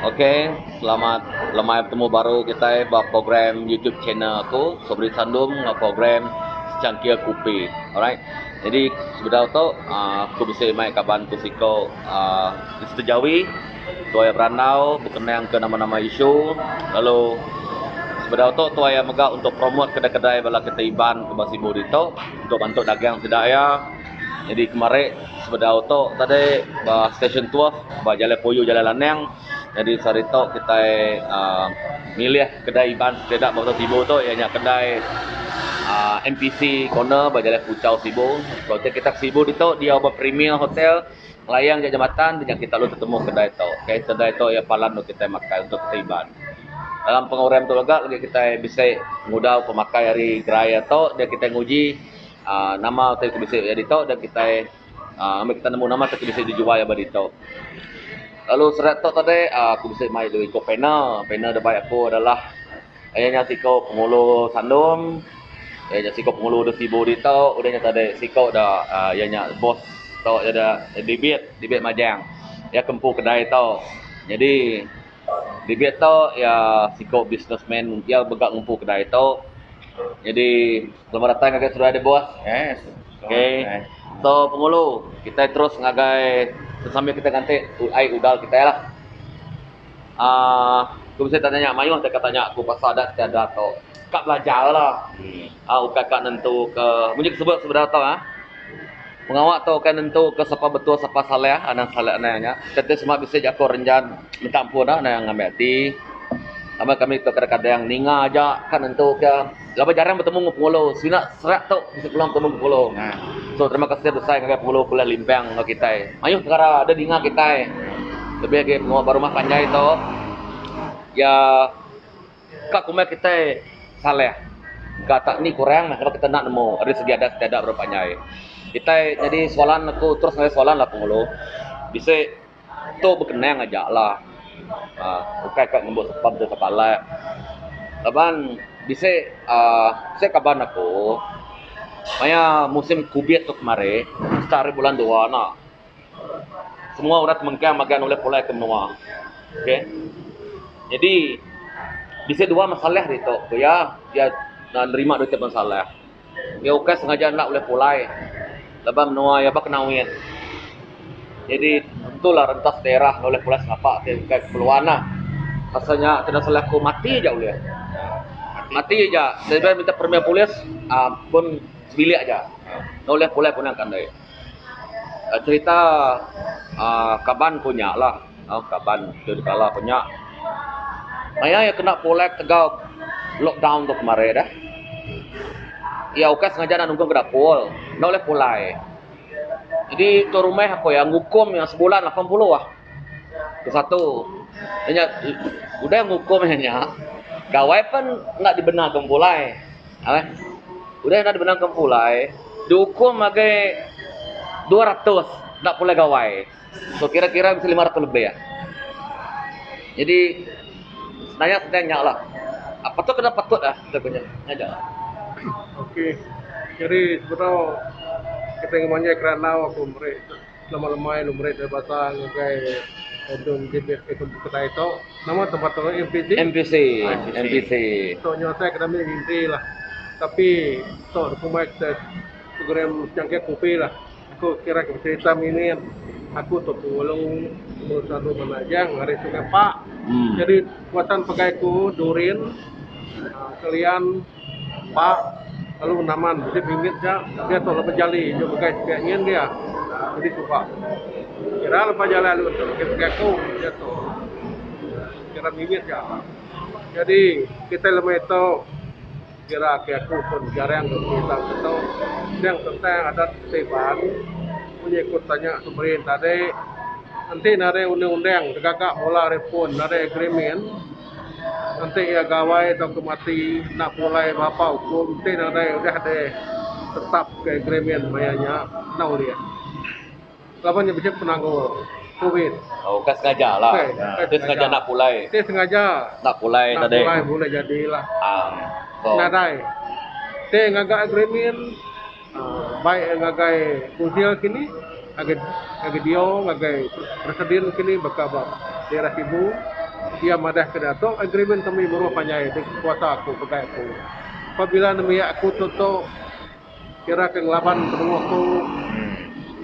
Ok, selamat lemai betemu baru kitai ba program YouTube channel aku Sobri Sandum enggau program Secangkir Kupi. Alright. Jadi sebedau tu aaa aku bisi mai kaban ku siko aaa Mister Jawi tuai berandau bekenang ke nama-nama isu lalu sebedau tu tuai iya mega untuk promote kedai-kedai bala kitai Iban ke ba Sibu ditu untuk bantu dagang sida iya. Nyadi kemari sebedau tu tadi ba stesen Tuoh ba Jalai Puyu Jalai Lanang nyadi sehari tu kitai uhh milih kedai Iban sida ba Kota Sibu tu iya nya kedai uhh MPC corner ba Jalai Puchau Sibu. Kalau ti kita ke Sibu ditu diau ba Premier Hotel ngelayang ja jambatan nya kita lalu tetemu kedai tu. Okay kedai tu iya palan dok kitai makai untuk kitai Iban. Dalam program tu mega lagi kitai bisi ngudau pemakai ari gerai tu dia kitai nguji. uhh nama utai ke bisi iya ditu dan kitai uhh ambi kita nemu nama utai ke bisi dijual ba ditu. Lalu seret tu tadi uhh aku bisi mai dua iko panel, panel da bai aku adalah iya nya siko Penghulu Sandung, iya nya siko Penghulu da Sibu ditu udah nya tadi siko da uhh iya nya bos tu iya da Dibit, Dibit Majang. Iya ke empu kedai tu. Jadi Dibit tu iya siko businessman iya mega ngempu kedai tu. Jadi selamat datang ngagai seduai deh bos. Okay. So pengulu kitai terus ngagai sambil kitai nganti ai udal kitai lah. Aaa ku bisi tanya mayuh deka tanya ku pasal adat istiadat tu. Ka belajar lah. Aaa ukai ka nentu ke munyi ke sebut sebedau tu ah. Pengawa tu ukai nentu ke sapa betul sapa salah anang salah anang nya. Kati sema bisi jaku renjan minta ampun ah anang ngambi ati. Laban kami tu kadang-kadang ninga aja ka nentu ke laban jarang betemu enggau pengulu semina serak tu bisi peluang betemu enggau pengulu. So terima kasih besai ngagai pengulu pulai limpang enggau kitai. Mayuh pekara deh ninga kitai lebih agi pengawa ba rumah panjai tu iya Ka kumbai kitai salah ka tak ni kurang meh sebab kita enda nemu ari segi adat istiadat baru panjai. Kitai nyadi soalan aku terus ngagai soalan lah pengulu bisi tu bekenang aja lah uhh ukai ka ngembu sapa betul sapa alai laban bisi uhh bisi kaban aku maya musim kubit tu kemari start ari bulan dua ne semua orang temengkang magang ulih pulai ke menua. Okay. Jadi bisi dua masalah ditu ku iya, iya nerima duit ti masalah. Iya ukai sengaja enda ulih pulai laban menua iya ba Kenawit. Jadi tentulah rentas daerah enda ulih pulai sengapa ti ukai keperluan lah. Pasal nya ti salah aku mati aja ulih. Mati aja lebih minta permit polis uhh pun sebilik aja. Enda ulih pulai punang kandai. Cerita uhh kaban ku nya lah kaban ti dikala ku nya. Maya iya kena pulai ketegal lockdown tu kemari deh. Iya ukai sengaja nak nungkun ke dapur enda ulih pulai. Jadi tuan rumah aku iya ngukum iya sebulan 80 ah. Kesatu nya udah ngukum iya nya gawai pen enda dibenar ke pulai. Udah enda dibenarka pulai, diukum ngagai 200 enda pulai gawai. So kira-kira bisi 500 lebih. Jadi nanya sentang nya lah. Patut ke enda patut ah ku nya aja. Okey. Jadi sebedau kita ngemanjai kerandau aku meri selamat lemai lalu meri terima kasih ngagai Edun DBS Edun Kedai tu. Nama tempat tu MPC? MPC. MPC. Tu nya utai ke dami mimpi lah. Tapi tu kumbai kita program secangkir kopi lah. Aku kira ke bercerita minit aku tu pengulu pengulu selalu menajang ari Sungai Pak. Hmm. Jadi kawasan pegai ku Durin, ah, Kelian, Pak, lalu Naman bisi mimit ja dia tu lebuh jali ju megai sepiak nyin dia. Jadi suba. Kira lebuh jalai lalu tu ke pegai aku dia tu. Kira mimit ja. Jadi kitai lemai tu kira ke aku pun jarang dok cerita ke tu seng tentang adat kitai Iban munyi ku tanya Subrin tadi enti nadai undang-undang digaga mula ari pun nadai agreement Enti iya gawai tauka mati enda pulai bapa ukum ti nadai udah deh tetap ke agreement maya nya enda ulih. Laban nya bisi penanggul covid. Oh bukan sengaja lah. Bukan, bukan Ti sengaja enda pulai. Ti sengaja. Enda pulai Enda tadi. pulai boleh jadi lah. Ah. So. Nadai. Ti ngaga agreement uh, baik ngagai kunsil kini. Ngagai ngagai dio ngagai presiden kini baka ba daerah Sibu iya madah ke diatu agreement kami meruh panjai dek kuasa aku pegai aku. Pabila nembiak aku tu tu kira ke ngelaban penemu aku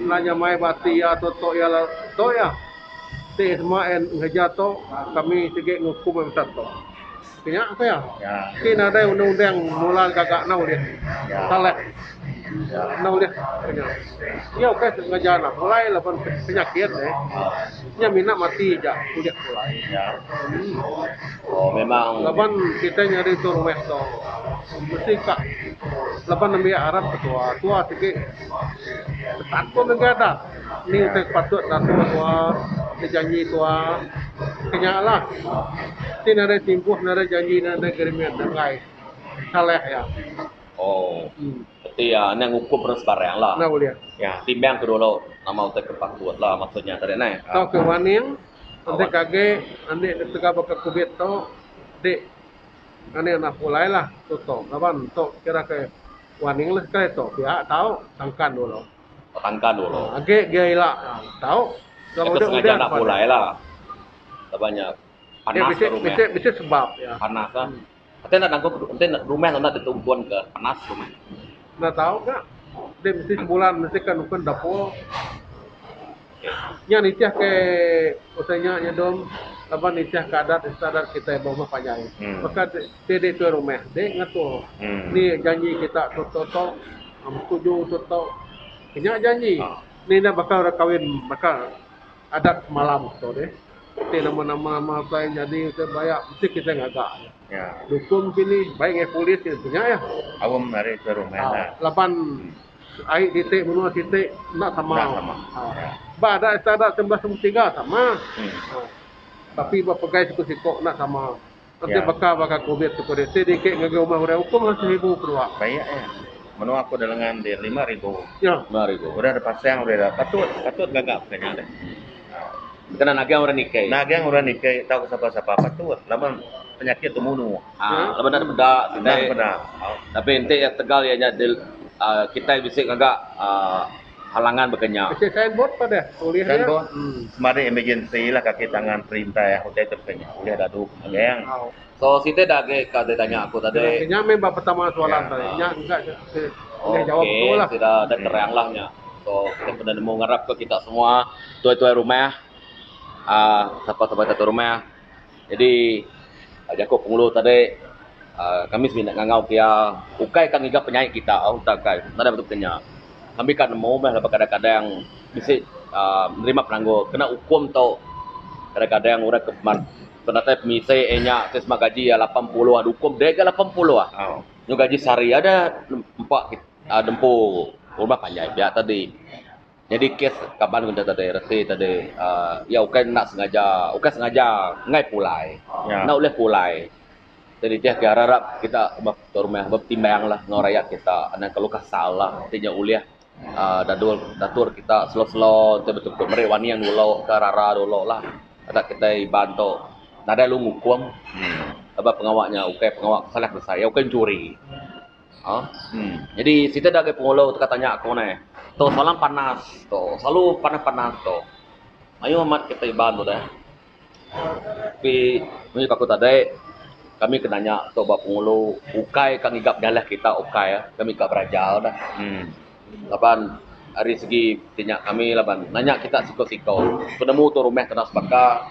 enda nyamai ba ati iya tu tu iya tu iya ti sema iya ngereja tu kami sigi ngukum iya mesat tu. Nya ku iya. Ti nadai undang-undang mula gaga enda ulih. Salah. Enda ulih ku nya. Iya ukai sengaja nak pulai laban penyakit deh. Nya mina mati aja ulih pulai. Oh memang. Laban kitai nyadi tu rumah tu mesti ka laban nembiak arap ke tua. Tua sigi takut mega da. Ni utai ke patut ngatur tua, ti janji tua. Ke nya lah. Ti nadai timpuh, nadai janji, nadai agreement enggai. Salah iya. Oh. Reti iya anang ngukum orang sebarang lah. Enda ulih. Ya. Timbang ke dulu nama utai ke patut lah maksudnya tadi neh. Tau ke warning, enti ke agi andi ketegal baka covid tu di anih anak pulai lah tu tu laban tu kira ke warning lah sekali tu pia tau tangkan dulu. Tangkan dulu. Agi gia ila tau. Aku sengaja enda pulai lah. Laban nya panas ke rumah. Bisi bisi sebab ya. Panas lah. Enti enda nanggup enti rumah enda ditungkun ke panas rumah. Enda tau ga. Enti mesti sebulan mesti ka nukun dapur. Nya nitih ke utai nya nyadum laban nitih ke adat istiadat kitai ba rumah panjai. Baka ti di tuai rumah di ngatur. Ni janji kita tu tu tu. Setuju tu tu. Nya janji. Ni enda baka orang kawin baka adat semalam tu deh. Ti nama-nama nama utai nyadi utai baya mesti kitai ngaga iya. Dukung kini baik ngagai polis kini nya iya. Awam ari ke rumah nya. Laban ai siti menua siti enda sama. Enda sama. Ba adat istiadat 1993 sama. Tapi ba pegai siku-siku enda sama. Enti baka baka covid tu kudi ti dikik ngagai rumah orang ukum lah seribu kedua. Baik iya. Menua aku da lengan din 5000. Ya. 5000. Udah da pasang udah da patut patut gaga pekara nya deh. Kena nagang orang nikai. Nagang orang nikai tauka sapa sapa patut laban penyakit tu munuh. Ha laban enda peda kitai. Enda peda. Tapi enti iya tegal iya nya kitai bisi ngaga uhh halangan baka nya. Bisi signboard pa deh ulih nya. Signboard semadi emergency lah kaki tangan perintah utai tu baka nya ulih dadu magang. So siti da agi ka deh tanya aku tadi. Nya meh ba pertama soalan tadi nya mega ulih jawab betul lah. Okey sida dah terang lah nya. So kita pun nemu ngarap ke kita semua tuai-tuai rumah uhh sapa-sapa tuai rumah. Jadi jaku pengulu tadi uhh kami semina ngangau ke iya ukai ka ngiga penyai kita utai kai nadai betul nya. Kami ka nemu meh laban kadang-kadang bisi uhh nerima penanggul kena ukum tu kadang-kadang orang ke penatai pemisi iya nya ti sema gaji iya 80 diukum deh ga 80. Nyau gaji sehari ada empa nempu rumah panjai pia tadi. Nyadi kes kaban ku tadi reti tadi uhh iya ukai enda sengaja ukai sengaja enggai pulai enda ulih pulai. Ti nitih ke arap kita ba rumah betimbang lah enggau rayat kita anang kelalu kasar lah ti nya ulih uhh dadur datur kita slow slow ti betul betul meri warning dulu ke rara dulu lah enda kitai iban tu nadai lu ngukum laban pengawa nya ukai pengawa salah besai ukai enchuri uhh jadi siti da agi pengulu teka tanya aku neh tu soalan panas tu selalu panas panas tu mayuh amat kitai iban tu deh. Tapi munyi ku aku tadi kami ke nanya tu ba pengulu ukai ka ngiga penyalah kita ukai kami ka belajar dah. Laban ari segi ti nya kami laban nanya kita siko-siko penemu tu rumah kena sebaka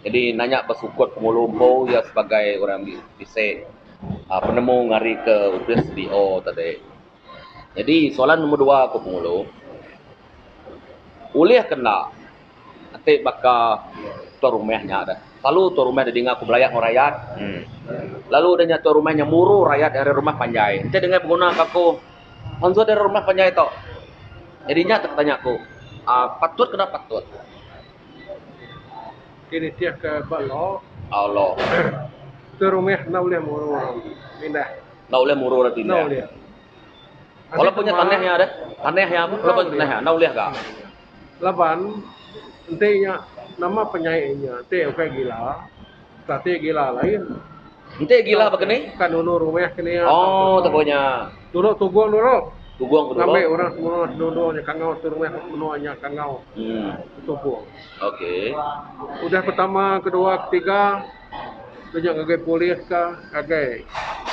jadi nanya ba sukut pengulu empu iya sebagai orang bisi aaa penemu ngari ke opis DO tadi. Jadi soalan nombor dua ku pengulu ulih ke enda Enti baka tuan rumah nya deh. Selalu tuan rumah didinga ku belayak enggau rayat. Lalu udah nya tuan rumah nya muru rayat ari rumah panjai. Enti dengai beguna ka aku pansut ari rumah panjai tu. Jadi nya tu tanya aku aaa patut ke enda patut. Ti nitih ke ba law. Law. Tuan rumah enda ulih muru orang pindah. Enda ulih muru orang pindah. Enda ulih. Walaupun nya tanah iya deh. Tanah iya walaupun tanah iya enda ulih ga. Laban enti nya nama penyai nya enti ukai gila tati gila lain. Enti gila baka ni? Ka nunu rumah ke nia. Oh tau nya. Dulu tugong dulu. Tugung ke dulu. Ngambi orang semua senundung nya kangau tu rumah menua nya kangau Ketupung. Okey. Udah pertama, kedua, ketiga tu nya ngagai polis ka ngagai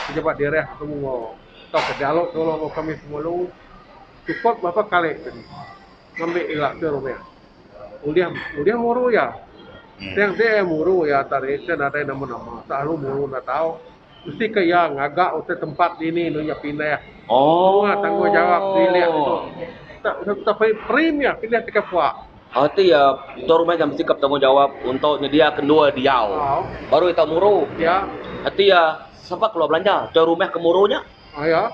pejabat daerah semua tauka dialog dulu enggau kami pengulu cukup berapa kali tadi ngambi ila tu rumah. Ulih ulih muru iya. Tang ti iya muru iya tadi ti nadai nama-nama selalu muru enda tau. Mesti ke iya ngaga utai tempat dini enu iya pindah. Oh. Semua tanggungjawab bilik tu. Tak tak prim iya pindah ti ke puak. Reti iya tuan rumah nya mesti ke betanggungjawab untuk nyedia ke endur diau. Baru iya tau muru. Ya. Reti iya sapa keluar belanja tuan rumah ke muru nya. Ya.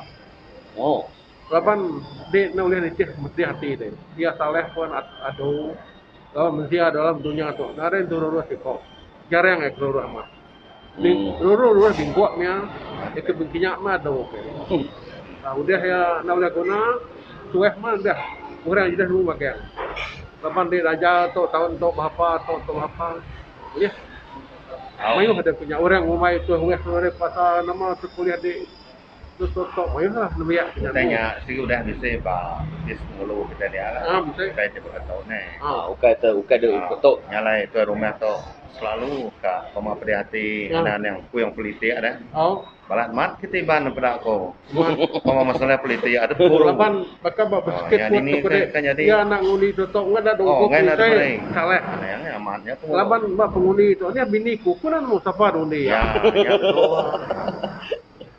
Oh. Laban dik enda ulih nitih pedih ati deh. Iya salah pun adu laban mensia dalam dunya tu nadai entu rurus iko. Jarang iya ke rurus amat. Ruru ruru bingkuk nya iya ke bengkinya meh adu ke. Udah iya enda ulih guna suah meh udah orang udah nemu magang. Laban di raja tu taun tu berapa tu tu berapa ulih. Mayuh deh ku nya orang ngumbai tu ulih kuasa nama tu ulih di Tu tu tu mayuh lah nembiak ke Utai nyagu. nya sigi udah bisi ba opis pengulu kitai dia lah. Ah bisi. Utai ti baka tu neh. Ah ukai te ukai de Ah, tu. nya alai tuai rumah tu selalu ka pama pedih ati Ah. anak anang kuyung politik deh. Au. Balat mat kitai Iban ne peda ko. Mat. Pama masalah politik ada puru. Laban baka ba Oh, besikit nya pun dini tu ke kede. ke nyadi. Iya anak ngundi tu tu ngeda Oh, dungkup ngai enda utai diberi. salah. Anang nya amat nya pengulu. Laban ba pengundi tu nya bini ku ku enda nemu sapa undi Ya, iya. nya betul.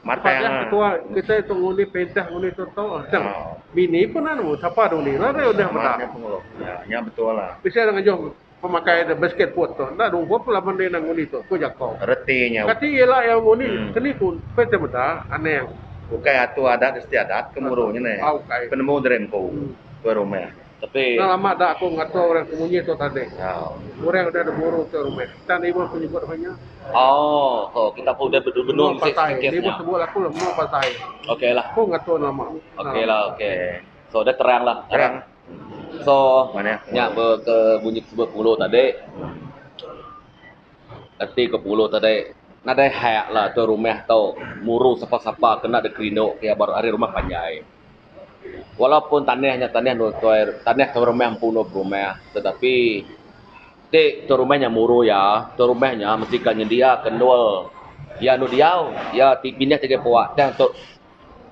Matang Padah ah. ketua kitai tu ngundi perintah ngundi tu tu tang Oh. bini pun anu sapa undi lah deh udah meda. Amat nya pengulu. Ya, nya betul lah. Bisi ada ngajuh pemakai da basket put tu enda dungkup laban dia nang ngundi tu ku jako. Reti nya. Kati ila iya ngundi Hmm. keni ku pun meda anang. Ukai atur adat istiadat ke muru nya neh. Ah ukai. Penemu diri empu. Hmm. Tuai rumah. Tapi Enda lama da aku ngatur orang ke munyi tu tadi. Oh. Orang udah diburu tu rumah. Tang ibuh ku nyebut hoi nya. Oh, so kita pun udah benung Menua bisi pasai. kes Ibuh nya. sebut aku lah menua pasai. Okey lah. Aku ngatur lama. Okey lah, okey. So dah terang lah. Terang. So Mana? nya be ke bunyi sebut pengulo tadi. Reti ke pengulo tadi nadai hak lah tu rumah tu muru sapa-sapa kena dikerindu ke iya baru ari rumah panjai. Walaupun tanah nya tanah endur tuai tanah tuai rumah empu endur berumah tetapi ti tuai rumah nya muru iya tuai rumah nya mesti ka nyendia ke endur iya endur diau iya ti pindah ngagai puak tang tu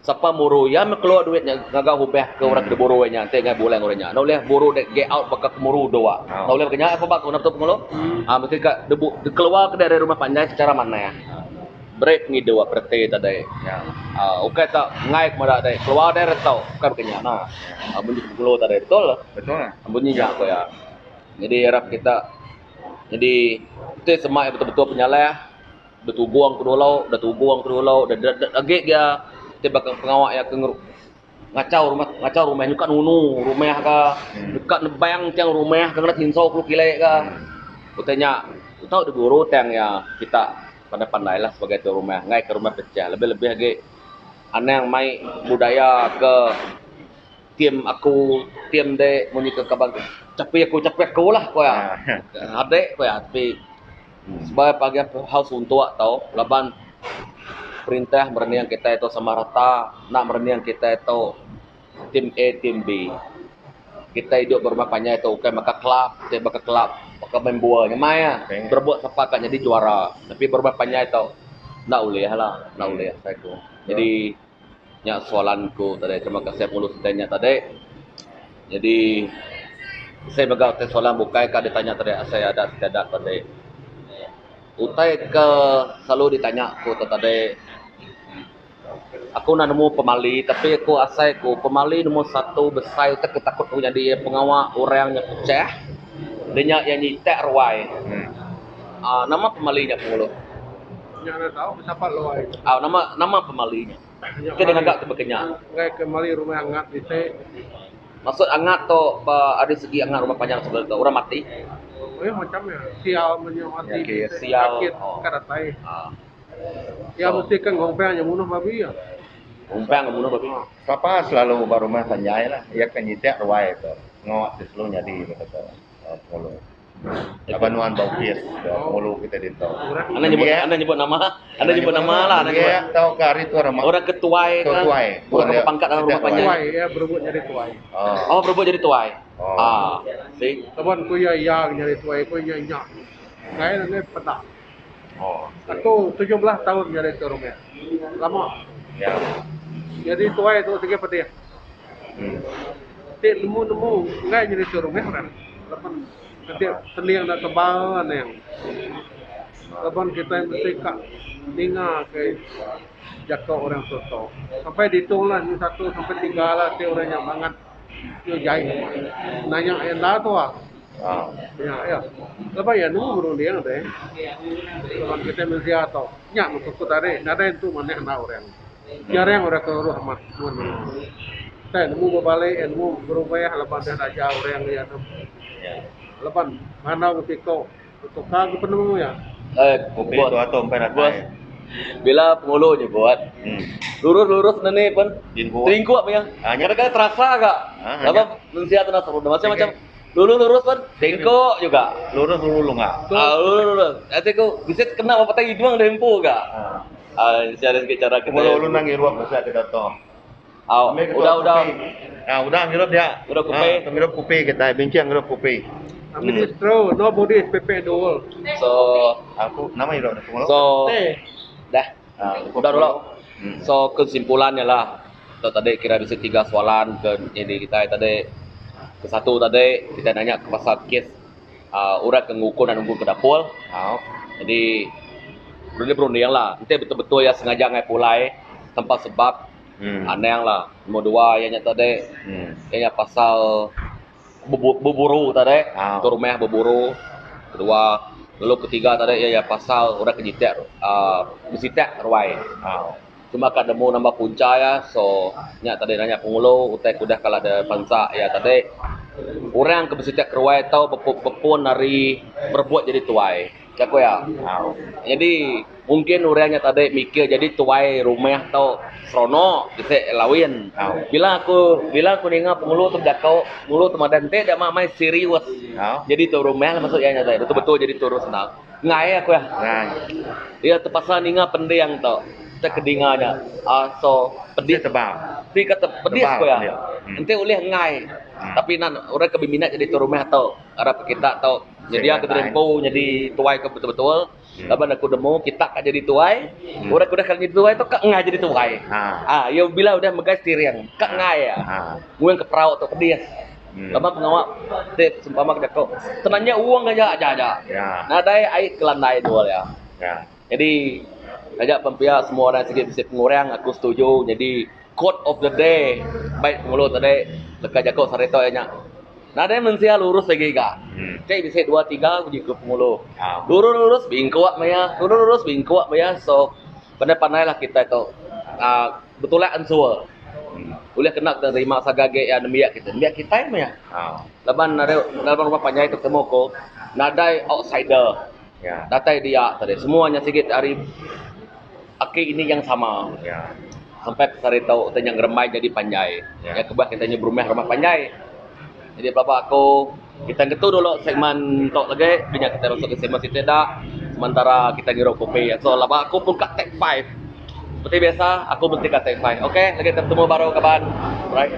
sapa muru iya meh keluar duit nya ngaga ubah ke orang ke diburu iya nya enti ngagai buleng orang nya enda ulih buru dek get out baka ke muru dua enda ulih baka nya ko ba ku betul pengeluh uhh mesti ka debu keluar ke dari rumah panjai secara manah. Beri pengidup reti tadi. Aaa ukai ta enggai ke meda deh keluar deh reto ukai baka nya nah. Munyi ke begulu tadi betul. Betul. Munyi nya ku iya. Jadi arap kita jadi ti sema iya betul-betul penyalah betugung ke dulu da tugung ke dulu da agi iya ti baka pengawa iya ke ngachau rumah ngachau rumah nyuka nunu rumah ka nyuka nebang tiang rumah ka ngena tinso kelu kile ka. Utai nya tau diguru tang iya kita. Pandai-pandai lah sebagai tuan rumah enggai ke rumah pecah lebih-lebih agi anang mai budaya ke team aku team de munyi ke kaban chapi aku chapi aku lah ku iya. Ade ku iya tapi sebagai pagi hal suntuk tau laban perintah merening kitai tu sama rata enda merening kitai tu team A team B. Kitai idup ba rumah panjai tu ukai baka club ti baka club baka main bol nyamai ah berebut sapa ka nyadi juara tapi ba rumah panjai tu enda ulih lah enda ulih asai ku. Jadi nya soalan ku tadi terima kasih pengulu siti nya tadi. Jadi bisi mega utai soalan bukai ka ditanya tadi asai adat istiadat tadi. Utai ke selalu ditanya ku tu tadi. Aku enda nemu pemali tapi aku asai ku pemali nombor satu besai utai ke takut ku nyadi pengawa orang nya pecah da nya iya nyitak ruai aaa nama pemali nya pengulu. Nya enda tau besapa luai. Au nama nama pemali nya. Ke deh ngaga ke baka nya. Enggai ke mali rumah angat bisi. Maksud angat tu ba ari segi angat rumah panjang sebela tu orang mati. Mayuh macam iya sial menya mati bisi Sial sakit ka datai. Iya mesti ke ngumpang nya munuh babi iya. Ngumpang nya munuh babi. Sapa selalu ba rumah panjai lah iya ke nyitak ruai tu ngawa ti selalu nyadi baka tu pengulu. Laban nuan ba opis pengulu kita ditu. Anda nyebut anda nyebut nama, anda nyebut nama lah anda nyebut. Tauka ari tuan rumah. Orang ke tuai ke. Tuai. Orang ke pangkat dalam rumah panjai. Tuai iya berebut nyadi tuai. Oh, berebut jadi tuai. Oh. Ah, see. Laban ku iya iya ke nyadi tuai ku iya nya. Kai ne peda. Oh. Aku 17 taun nyadi tuai rumah. Lama. Ya. Nyadi tuai tu sigi pedih. Ti nemu-nemu enggai nyadi tuai rumah orang. Laban enti pening enda tebal aning. Laban kitai mesti ka ninga ke jako orang tu-tu. Sampai ditu lah nyu satu sampai tiga lah ti orang nya bangat nyu jai nanya iya enda tuah. Nya iya. Laban iya nemu berunding deh. Laban kitai mensia tu nya meh ku tadi nadai entu manah enda orang. Jarang orang ke ruh amat mun menua. Tai nemu bebali nemu berubah laban deh raja orang iya tu. Laban mandau ke siko betukar ke penemu iya. Eh, Kopi bos. tu atom pai Bos. datai. Bila pengulu nyebut, lurus-lurus neni pun Tingkuk. teringkuk meh iya. Ah, nya. Kadang-kadang terasa ga. Ah, Laban mensia tu nasab macam-macam. Lurus-lurus pun tengkuk juga. Lurus lulu lunga. Ah, lurus-lurus. Ati ku bisi kena ba patah hidung deh empu ga. Ah. Ah, sia ada sikit cara kita. Mula ulun nang ngirup pasal kita tu. Ah, udah udah. Ah, udah ngirup dia. Udah kopi. Ah, ngirup kopi kita, bincang ngirup kopi. I mean it's true, nobody is perfect in the world. So, Aku nama irup dah pengulu. so Eh, dah. Ah, Udah dulu. So kesimpulannya lah tu tadi kira bisi tiga soalan ke nyadi kitai tadi. Ke satu tadi kitai nanya ke pasal kes uhh orang ke ngukur dan nunggu ke dapur. Au. Jadi berunding berunding lah enti betul betul iya sengaja ngai pulai tanpa sebab anang lah. Nombor dua iya nya tadi iya nya pasal beburu tadi ke rumah beburu. Kedua lalu ketiga tadi iya nya pasal orang ke nyitak uhh besitak ruai. Cuma ka nemu namba punca iya so nya tadi nanya pengulu utai ke udah kala da bansa iya tadi orang ke besitak keruai tau bepun ari berebut jadi tuai pia ku iya. Jadi mungkin orang nya tadi mikir jadi tuai rumah tu seronok bisi elawin. Bila aku bila aku ninga pengulu tu bejako pengulu tu madah enti da amai serius jadi tuai rumah lah maksud iya nya tadi betul betul jadi tuai rumah senang. Ngai aku iya. Iya tepasa ninga pending tu. Te kedinga nya. Ah so pedis. Tebal. Ti kata pedis ku iya. Enti ulih ngai. Tapi nan orang ke beminat jadi tuai rumah tu arap ke kita tu nyedia ke diri empu nyadi tuai ke betul-betul. Laban aku nemu kita ka jadi tuai, orang ke udah kala nyadi tuai tu ka ngai jadi tuai. Ah iya bila udah megai steering ka ngai iya. Nguing ke perau tu pedis. Laban pengawa ti sempama ke jaku senanya wong aja aja aja. Nadai ai kelandai dua iya. Jadi taja pen pia semua orang sigi bisi pengurang aku setuju jadi quote of the day baik pengulu tadi leka jaku sehari tu iya nya nadai mensia lurus agi ga. Ti bisi dua tiga uji ku pengulu. Lurus lurus bingkuk maya, lurus lurus bingkuk maya so pandai pandai lah kitai tu aaa betulak ensur. Ulih kena kita nerima saga agi iya nembiak kita. Nembiak kitai meh iya. Laban nadai laban rumah panjai tu betemu ku nadai outsider datai dia tadi. Semua nya sigi ari aki ini yang sama. Sampai ke sehari tu utai nya ngerembai jadi panjai. Nya kebuah kita nya berumah rumah panjai. Jadi pelaba aku kita ngetu dulu segmen tu lagi nya kita masuk ke segmen siti da sementara kita ngirup kopi. So laba aku pun ka take five. Seperti biasa aku mesti ka take five. Okay lagi kita betemu baru kaban. Alright.